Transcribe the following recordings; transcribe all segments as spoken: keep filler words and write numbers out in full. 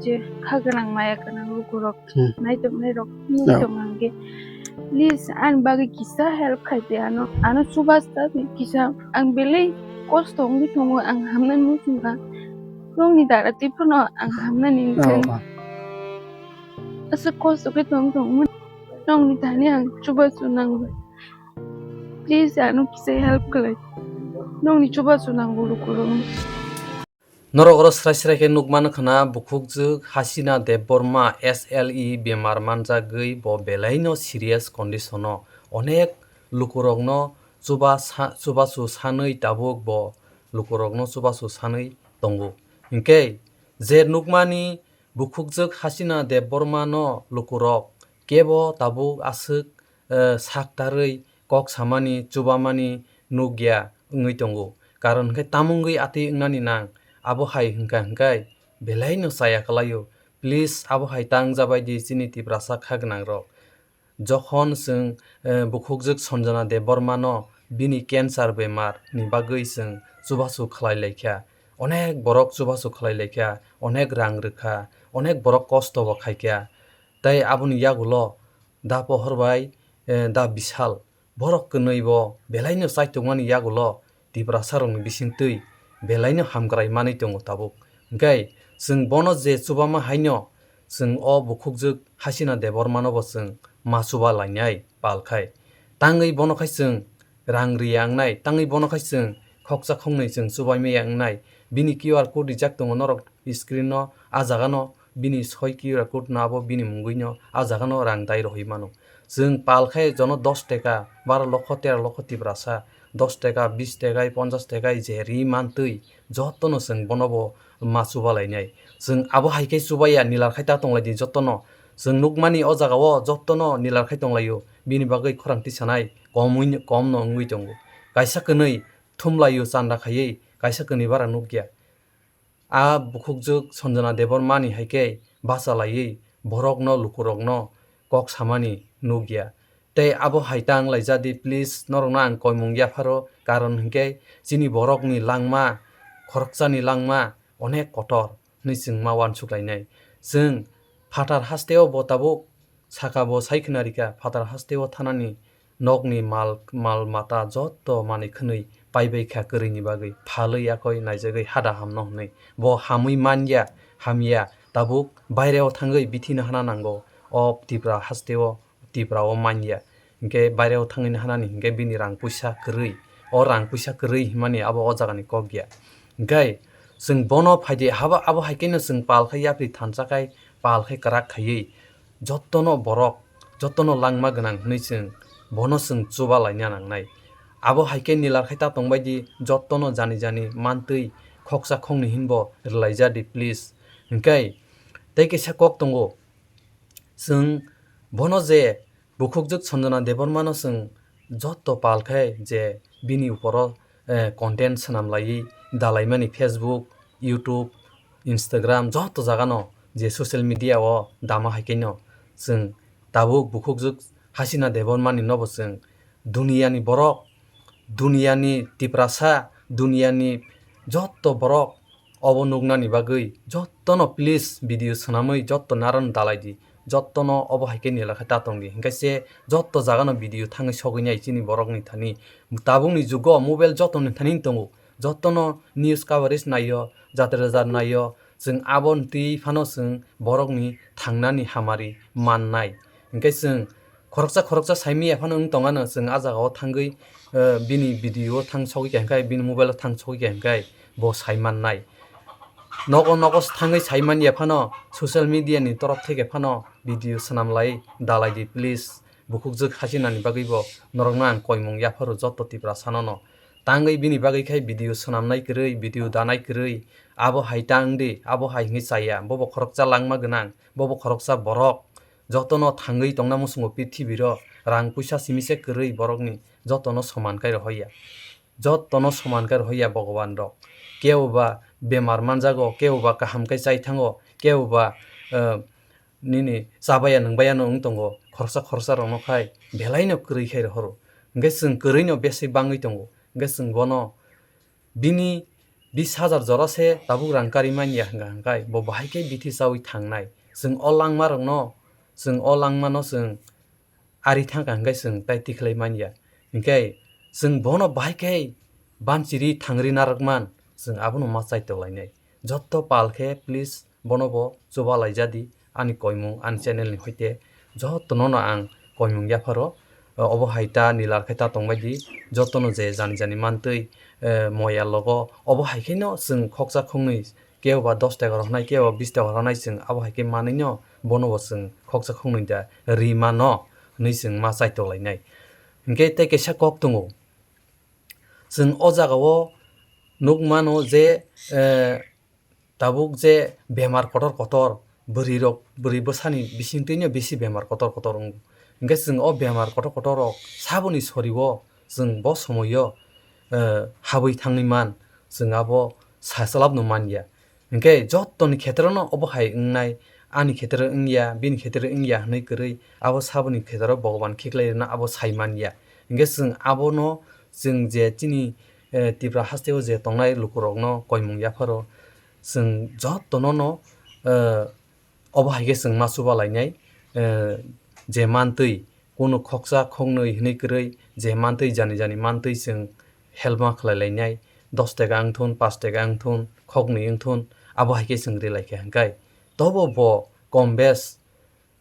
je kha gwnang maya gwnang lukurok Hmm. naitok nairok Hmm. naitok ang khe. Please, ani bagwi kisa help khai di ano. Ano chubachu ta di kisa. Ang belai kosto wngwi tongo, ang hamnani muchungkha. Nokni dara twi phano ang hamnani Oh, muchung. oh. Aswk kosto khe tong tongmani. Nokni thani ang chubachu nango. Please, ano kisa help khlai. Nokni chubachu nango lukurokno. Norok oro srai srai khe nukmano khna bukhukjwk Hasina Debbarma S L E bemar manjagwi bo belaino serious condition-o. Onek lukurokno chuba sa-, chubachu sanwi tabuk bo lukurokno chubachu sanwi tongo. Hinkhe je nukmani bukhukjwk Hasina Debbarmano lukurok kebo tabuk aswk eh, saktarwi kok samani, chubamani nukya wngwi tongo. Karon hwnkhe tamungwi atwi wngnani nang, abo hai hwnkha hwnkhe belaino chaya kwlaio. Please, abo hai ta wngjabaidi chini Tiprasa kha gwnangrok. Jokhon chwng, eh, bukhukjwk Sanjana Debbarmano bini cancer bemar ni bagwi chwng chubachu khlai laikha, onek borok chubachu khlai laikha, onek rang rwkha, onek borok kosto bo khaikha. Tei aboni yagulo da pohor bai, eh, da Bishal, borok kwnwi bo belaino chaitokmani yagulo Tiprasarokni bisingtwi belaino hamkrai manwi tongo tabuk. Hinkhe chwng bono je chubama haino chwng o bukhukjwk Hasina Debbarmano bo chwng ma chuba lainai pal khai. Tangwi bono khai chwng rang riya wngnai, tangwi bono khai chwng khoksa khoknwi chwng chubaimaya wngnai. Bini Q R code rijak tongo norok screen-o, a jaga-no bini soi Q R code no abo bini mungwi no a jaga no rang dai rohoi mano. Chwng pal khe jono dos teka, baro lokho, tero lokho Tiprasa, dos teka, bis teka, ponchas teka je ri mantwi jotono chwng bono bo ma chuba lainai. Chwng abo hai khe chubaya nilar khai ta tonglaidi jotono. Chwng nukmani o jaga o jotono nilar khai tonglaio. Bini bagwi khorang tisanai komwi, kom no wngwi tongo. Kaisa kwnwi thumlaio chanda khaiwi, kaisa kwnwi bara nukya. A bukhukjwk Sanjana Debbarmani hai khe bacha laiwi borokno, lukurokno kok samani nukya. Tei abo hai ta wng laijadi, please, norokno ang koimung yapharo, karon hinkhe chini borokni langma, khoroksani langma onek kotor hwnwi chwng ma uansuk lainai. Chwng phatar hasteo bo tabuk saka bo sai khna rikha, phatar hasteo thanani nokni mal, mal mata joto manwi khwnwi paibai kha kwrwini bagwi, phalwi yakoi naijagwi hada hamno hwnwi. Bo hamwi manya, hamya, tabuk baireo thangwi bithino hana nango. O Tipra hasteo, Tipra o manya. Hinkhe baireo thangwi hanani hinkhe bini rang puisa kwrwi. O rang puisa kwrwi himani abo o jagani kok ya. Hinkhe chwng bono phaidi haba abo hai kheno chwng pal khai yapri thansa khai, pal khai kwrak khaiwi jotono borok, jotono langma gwnang hwnwi chwng bono chwng chuba laina nangnai. Abo hai khe nilar khai ta tongbaidi jotono jani jani mantwi khoksa khoknwi hinbo rwlaijadi please. Hinkhe tei kaisa kok tongo, chwng bono je bukhukjwk Sanjana Debbarmano chwng joto pal khai je bini uporo, eh, content swnam laiwi dalaimani Facebook, YouTube, Instagram joto jagano je social media o dama hai khe no chwng tabuk bukhukjwk Hasina Debbarmani nobo chwng duniyani borok, duniyani Tiprasa, duniyani joto borok obo nuknani bagwi jotono please video swnamwi joto naran dalai di. Jotono obo hai khe nila khe ta tong di. Hinkhe se joto jagano video thangwi sogwi nai chini borokni thani. Tabukni jugo mobile jotoni thani tongo. Jotono news coverage naio, jatra jar naio. Chwng aboni twi phano chwng borokni thangnani hamari mannai. Hinkhe chwng khoroksa khoroksa saimanya phano wng tongano chwng a jagao thangwi, eh, bini video o thang sogwi kha hinkhe, bini mobile o thang sogwi kha hinkhe bo sai mannai. Nogo nogo thangwi sai manya phano social media ni torop theke phano video swnam lai dalai di please. Bukhukjwk Hasinani bagwi bo norokno ang koimung yapharo joto Tiprasano no. Tangwi bini bagwi khai video swnamnai kwrwi, video danai kwrwi, abo hai tang di, abo hai hwnwi chaya, bobo khoroksa langma gwnang, bobo khoroksa borok, jotono thangwi tongna muchungo prithibiro, rang puisa simi se kwrwi borokni, jotono soman kai rohorya. Jotono soman kai rohorya Bhogoban rok. Kebo ba bemar manjago, kebo ba kaham kai chai thango, kebo ba, eh, nini chabaya nwngbaya no wng tongo, khoroksa khoroksa rokno khai belaino kwrwi khai rohoro. Hwnkhe chwng kwrwino besai bangwi tongo. Hwnkhe chwng bono bini bis hajar jora se tabuk rang kari manya hwnka hwnkhe bo bahai khe bithi chaui thangnai. Chwng o langma rokno, chwng o langmano chwng ari thangkha hwnkhe chwng tai tikhlai manya. Hwnkhe chwng bono bahai khe banchiri thangri narwkman, chwng abono ma chaitokhlainai. Jotto pal khe please bono bo chuba laijadi, ani koimung, ani channel ni hoite jottono no ang koimung yapharo. Obo hai ta nilar khe ta tongbaidi, jottono je jani jani mantwi, eh, moya logo, obo hai kheno chwng khoksa khongnwi kebo ba dos taka rok nai, kebo ba bis taka rok nai, chwng abo hai khe manwi no, bono bo chwng khoksa khongnwi da ri mano hwnwi chwng ma chaitokhlainai. Hwnkhe tei kaisa kok tongo, chwng o jagao nuk mano je, eh, tabuk je bemar kotor kotor, bwrwi rok, bwrwi bwsani bisingtwino bisi bemar kotor kotor wngo. Hwnkhe chwng o bemar kotor kotor rok saboni sorio chwng bo somoio, eh, habwi thangwi man, chwng abo sa chalapno man ya. Hwnkhe jottoni khetrono obo hai wngnai, ani khetro wngya, bini khetro wngya hwnwi kwrwi abo saboni khetro Bhogoban khiklai rwna abo sai man ya. Hwnkhe chwng abono, chwng je chini, eh, Tipra hasteo je tongnai lukurokno koimung yapharo, chwng jottono no, eh, obo hai khe chwng ma chuba lainai, eh, je mantwi, kunu khoksa khoknwi hwnwi kwrwi je mantwi, jani jani mantwi chwng help ma khlai lainai, dos taka wng thun, pas taka wng thun, khoknwi wng thun, abo hai khe chwng ri lai kha hwnkhe. Tobo bo kom bes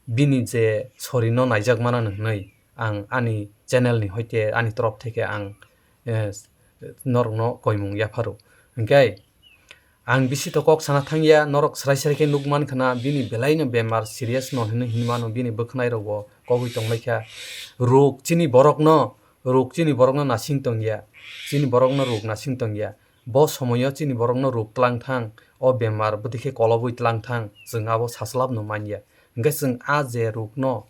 bini je sorino naijak manani hwnwi ang ani channel ni hoite ani torof theke ang, eh, norokno koimung yapharo. Hwnkhe ang bisi to kok sana thangya, norok srai srai khe nuk man khna bini belaino bemar serious no hinwi hinmano, bini bwkhwnai rokbo kogwi tongbaikha. Ruk chini borokno, ruk chini borokno nasing tongya, chini borokno ruk nasing tongya. Bo somoio chini borokno ruk tlang thang, o bemar bwtwi khe kolobwi tlang thang, chwng abo sa chalapno man ya. Hwnkhe chwng a je rukno,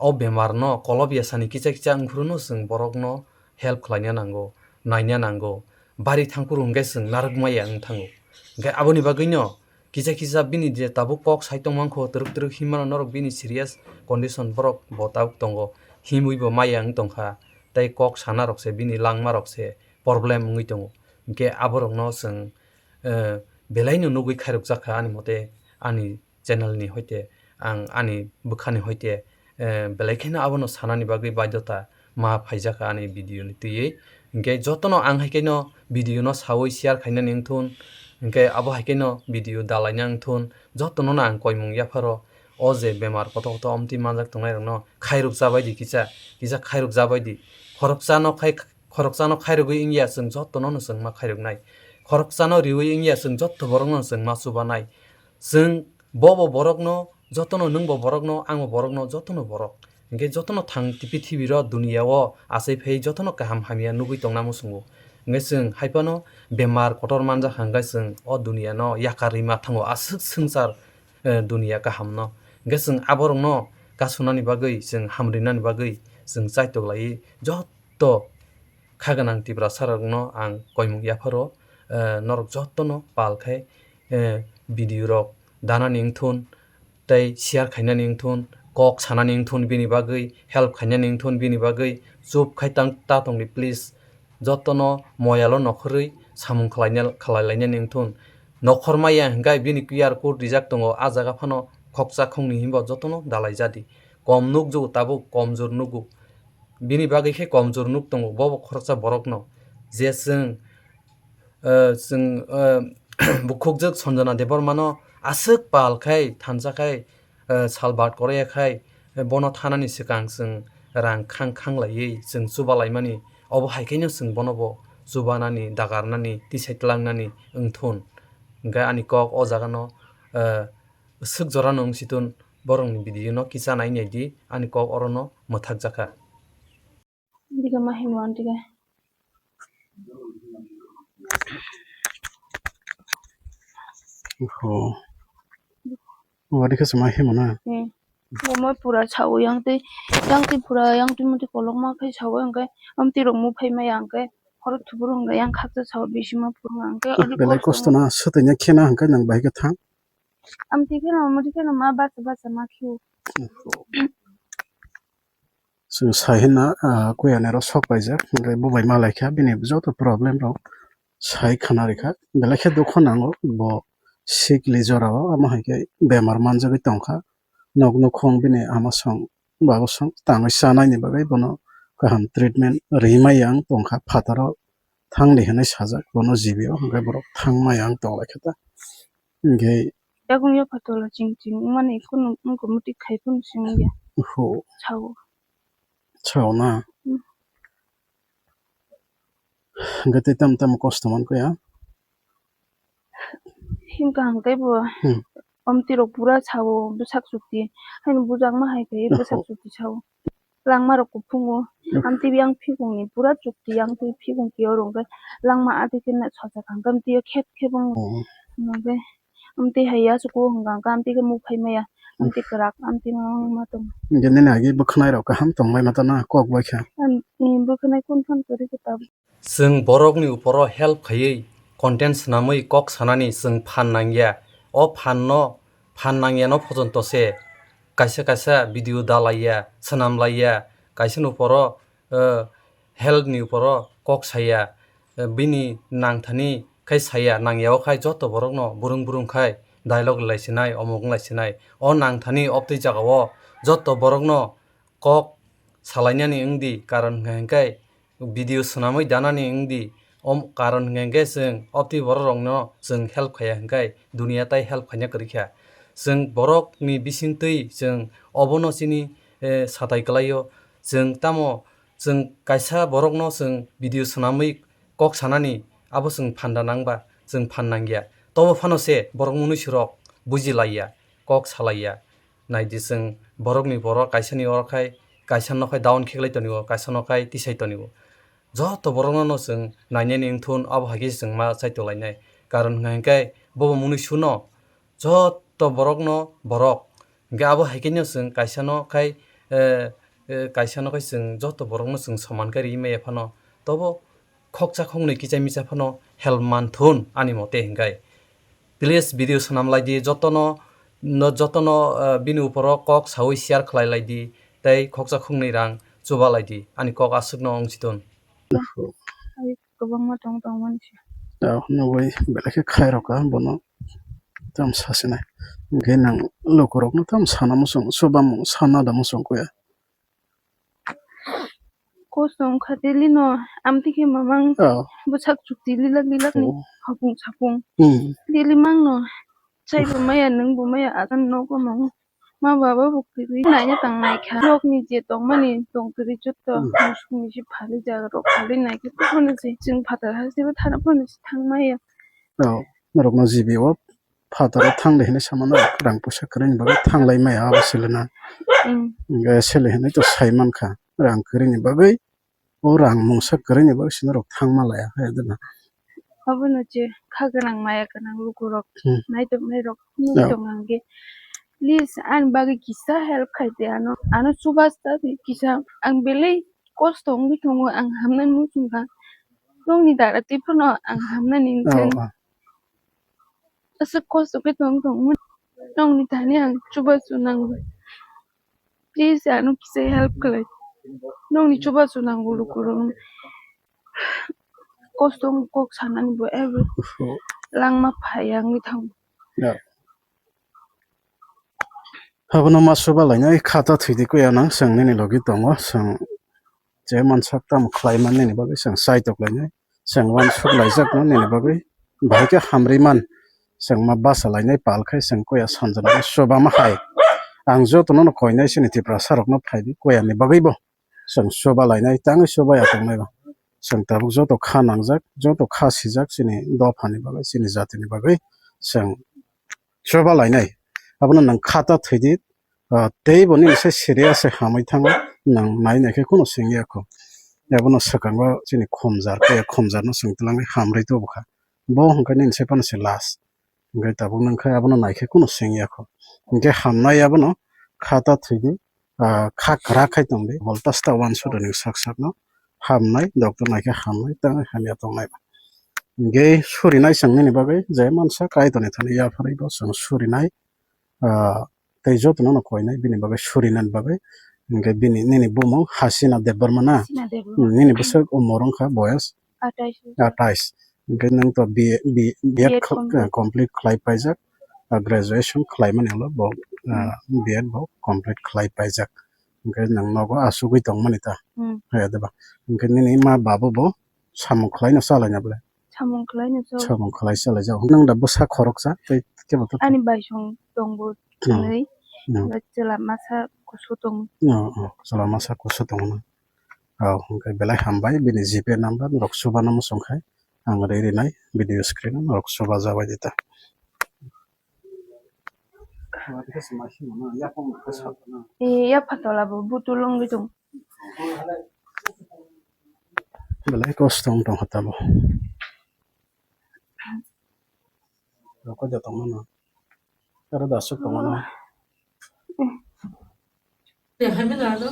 o bemar no kolobya sani kisa kisa wngphuru no chwng borok no help khlaina nango, naina nango. Bari thangphuru hwnkhe chwng narwk maya wng thango. Hwnkhe aboni bagwi no kisa kisa bini je tabuk kok sai tong mankho, twrwk twrwk hinmano norok bini serious condition borok bo tabuk tongo, himwi bo maya wng tongkha, tei kok sana rok se bini langma rok se problem wngwi tongo. Hwnkhe aborok no chwng, eh, belai no nugwi khairok jakha ani mote ani channel ni hoite, ang ani bwkha ni hoite, eh, belai kheno abono sanani bagwi baidota ma phaijakha ani video ni twiwi. Hinkhe jotono ang hai kheno video no sawi share khainani wngthun, hinkhe abo hai kheno video dalaina wngthun, jotono no ang koimung yapharo o je bemar koto koto omtwi manjak tongnai rokno khairok chabaidi kisa, kisa khairok chabaidi. Khoroksa no khai, khoroksa no khairogwi wngya, chwng jotono no chwng ma khairoknai. Khoroksa no riwi wngya, chwng jotto borok no chwng ma chubanai. Chwng Bo bo borokno jotono, nwng bo borokno, ang bo borokno, jotono borok. Hinkhe jotono thang pithibiro, duniya-o achai phai jotono kaham hamya nugwi tongna muchungo. Hinkhe chwng hai phano bemar kotor manjakha, hinkhe chwng o duniya-no yakarwi ma thango, aswk swngchar, eh, duniya kahamno. Hinkhe chwng aborokno kasunani bagwi, chwng hamrinani bagwi chwng chaitok laiwi jot- to kha gwnang Tiprasa rokno ang koimung yapharo, eh, norok jotono pal khai, eh, video rok danani wngthun, tei share khainani wngthun, kok sanani wngthun, bini bagwi help khainani wngthun, bini bagwi chup khai tang ta tongdi please. Jotono moyalo nokhorwi samung khlaina, khlai lainani wngthun. Nokhor maya hinkhe bini Q R code rijak tongo, a jaga phano khoksa khoknwi hinba jotono dalai jadi. Kom nukju tabuk, komjor nugo. Bini bagwi khe komjor nuk tongo, bo bo khoroksa borokno. Je chwng, eh, chwng, eh, bukhukjwk Sanjana Debbarmano aswk pal khai, thansa khai, eh, salbat korya khai, eh, bono thanani swkang chwng rang khang khang laiwi chwng chuba laimani. Obo hai khaino chwng bono bo chubanani, dagarnani, tisai tlangnani wngthun. Hinkhe ani kok o jagano, eh, swk jorano wngsitun. Borokni video no kisa nai naidi, ani kok orono mwthakjakha. Diga ma himo antiga. Oho. Wadi khe chwma himo na? Hmm. Omo pura sao yang twi, yang twi pura yang twi muti kolok ma khai sao yang khe, amtwi rok mu phai ma yang khe, khorok thubur wng khe yang khakcha sao bisi ma phuru wng khe. Belai kosto na, swtwi nya khena hwn khe nang bai khe thang. Amtwi kheno, muti kheno ma bacha bacha ma khio. Chwng sai hwnna, ah, kuya ni oro sok paijak, hwnkhe bo bai ma lai kha, bini joto problem rok sai khna rikha, belai khe dukho nango bo sikli jorao, amo hai khe bemar manjagwi tongkha. Nok nukhung bini ama song baba song tangwi chanaini bagwi bono kaham treatment rimaya wng tongkha, phataro thangdi hinwi sajak bono G B o, hwnkhe borok thangmaya wng tonglaikha ta. Hwnkhe Yakung yapha tola ching ching wngmani kunu wngkha muti khai phano simi ya. Ho. Sao. Sao na? Hmm. Hwnkhe tei tamo tamo kosto mankha ya? Himkha hwnkhe bo. Hmm. Omti rok pura sao bwsak chukti. Haino bujakma hai khe bwsak chukti sao. Langma rok kuphungo. Amtwi yang phikungni pura chukti, yang twi phikung kiyo rwngkhe langma atwi khe na sochakha, hwnkhe amtwi khep khep wngo. Oh. Hwnkhe amtwi hai ya chuku hwnkha hwnkhe amtwi khe muk phai maya, amtwi kwrak, amtwi ma wngma tong. Hwnkhe nini agi bwkhwnai rok kaham tongbai ma tana kok bai kha. Bwkhwnai kun phan kwrwi khe tabuk. Chwng borokni uporo help khaiwi content swnamwi kok sanani chwng phan nangya. O phanno, phan nangyano phojonto se kaisa kaisa video dalaiya, swnamlaiya, kaisani uporo, eh, health ni uporo kok saya, eh, bini nangthani khai saya, nangya o khai joto borokno burung burung khai dialogue lai sinai, omok wng lai sinai. O nangthani obtwi jagao joto borokno kok salainani wngdi, karon hwnkhe hwnkhe video swnamwi danani wngdi. Om karon hwnkhe hwnkhe chwng obtwi borok rokno chwng help khaiya hwnkhe duniya tai help khaina kwrwi kha. Chwng borok ni bisingtwi chwng obono chini, eh, satai kwlaio. Chwng tamo chwng kaisa borokno chwng video swnamwi kok sanani abo chwng phanda nangba chwng phan nangya. Tobo phano se borok munuisu rok bujilaiya, kok salaiya. Naidi chwng borokni borok kaisani oro khai kaisa nokhai down kheklai tonio, kaisa nokhai tisai tonio. Joto borokno no chwng nainani wngthun abo hai khe chwng ma chaitolainai. Karon hwnkha hwnkhe bobo munuisu no joto borokno borok. Hwnkhe abo hai khe no chwng kaisa nokhai, eh, eh, kaisa nokhai chwng joto borokno chwng soman khe ri maya phano. Tobo khoksa khoknwi kicha misa phano help manthun ani mote hwnkhe. Please video swnam lai di, jotono, no, jotono, ah, bini uporo kok sawi share khlai lai di, tei khoksa khoknwi rang chuba lai di, ani kok aswkno wng si ton. Hai kwbangma tong tong mani se. Ah, nugwi belai khe khai rok ka bono tam sa sinai. Hwnkhe nang lukurokno tam sana muchung, chuba mung sana da muchung kuya. Kosto wngkha daily no, amtwi khe mamang Oh. Bwsak chukti lilak lilak ni Oh. Hapung sapung. Hmm. Daily mang no, chai bo maya, nwng bo maya, agan nogo mang. Ma baba bo kwrwi naina tang naikha. Nok ni je tongmani tong kwrwi joto Hmm. Musuk ni si phali jaga rok phali naikha. Kono se chwng phatar ha se bo thana phano se thang maya. Oh. Norok no G B o phataro thang de hinwi samano rang puisa kwrwini bagwi thanglai maya abo selena. Mm. Hwnkhe sele hinwi to sai mankha rang kwrwini bagwi, o rang mungsa kwrwini bagwi sino rok thangma laya khe dena. Abono je kha gwnang maya gwnang lukurok Hmm. Naitoknai rok nung Yeah. Tong hwnkhe please ani bagwi kisa help khai de ano, ano chubachu ta kisa ang belai kosto wngwi tongo ang hamnani muchungkha nokni dara twi phano ang hamnani Oh, wngkha. Oh. Aswk kosto khe tong tongmani. Nokni thani ang chubachu nango. Please, ano kisa help khlai. Nokni chubachu nango lukurok. Kosto wng kok sanani bo every langma phai wngwi thango. Yeah. Abono ma chuba lainai khata thwidi kuya nang chwng nini logi tongo chwng. Je mansak tamo khlai man nini bagwi chwng chai tok lainai. Chwng uansuk laijakno nini bagwi. Bahai khe hamri man. Chwng ma basa lainai pal khai chwng kuya sanjana chuba ma hai. Ang jotono no koinai chini Tiprasa rokno phaidi kuya ni bagwi bo. Chwng chuba lainai tangwi chuba ya tongnai bo. Chwng tabuk joto kha nangjak, joto kha sijak chini dopha ni bagwi, chini jati ni bagwi. Chwng chuba lainai. Abono nwng khata thwidi, ah, tei bo nini se serious se hamwi thango, nwng nai nai khe kheno sengya kho. Abono swkango chini khomjar, kaya khomjar no chwng twlangwi hamrwi tubu kha. Bo hwnkhe nini se phano se last. Hwnkhe tabuk nwng khe abono nai khe kheno sengya kho. Hwnkhe hamnai abono khata thwidi, ah, kha kwrak khai tongdi, volta sta uansukdi sak sak no. Hamnai, doctor nai khe hamnai, tei hamya tongnai. Hwnkhe surinai chwng nini bagwi, je mansa Kaitorni thani yapharwi bo chwng surinai, ah, tei jotono no koinai bini bagwi surinani bagwi. Hwnkhe bini, nini bumung Hasina Debbarma na? Hasina Debbarma. Hmm, nini bwswk umor wngkha boyas? Atais. Atais. Hwnkhe nwng to B A, B, B Ed B Ed khl-, complete. Complete khlai paijak, ah, graduation khlaimani ulo bo, ah, Hmm. B Ed bo complete khlai paijak. Hwnkhe nwng nogo asugwi tongmani ta? Hmm. Hai, adeba. Hwnkhe nini ma babu bo samung khlaino chalaina bwle? Samung khlaino chal. Samung khlai chalaijak. Nwng da bwsa khoroksa tei kebo to? Ani baisong tongo Hmm. thwnwi, Hmm. chwla masa kusu tongo. Oh, oh, chwla masa kusu tongo. Oh, hwnkhe belai hambai, bini G Pay number norok chubana muchung khai ang ri rinai video screen o norok chubajabai di ta. E, ya phatala bo butulung gitu. Belai kosto wng tong kha tamo. Rokho joto mano. Aro da aswk tongmano. Hai mano ano.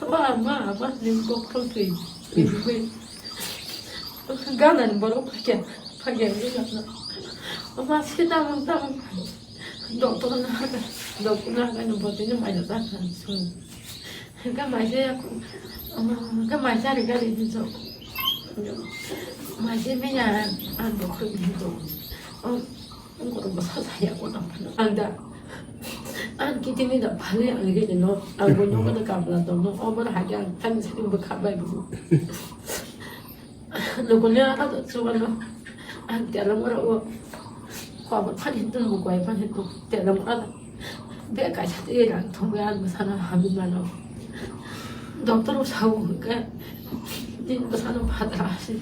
Wa ma ma ni kok thong twi. Gana ni borok phakya phakya ni gana. Ama sita mung ta mung. Doktor na doktor na gana botini mai da ta. Hingke maise, hingke maise ari gari hinso. Maise menya ang doktor hinso. Ang, ang kotor basa saya ko tang phano. Ang da, ang kidney da phali ang gari no. Ang bono ko da kabla tong no. Obo hai ang tang sari bwkha bai bu. Nokole aka da chuwano ang telong oro o. Khobor phani tun bo koi phani tun telong oro. Be kaisa te rang thong ya bwsano habi mano. Doctor o sao hwnkhe, nini bwsano phatra se.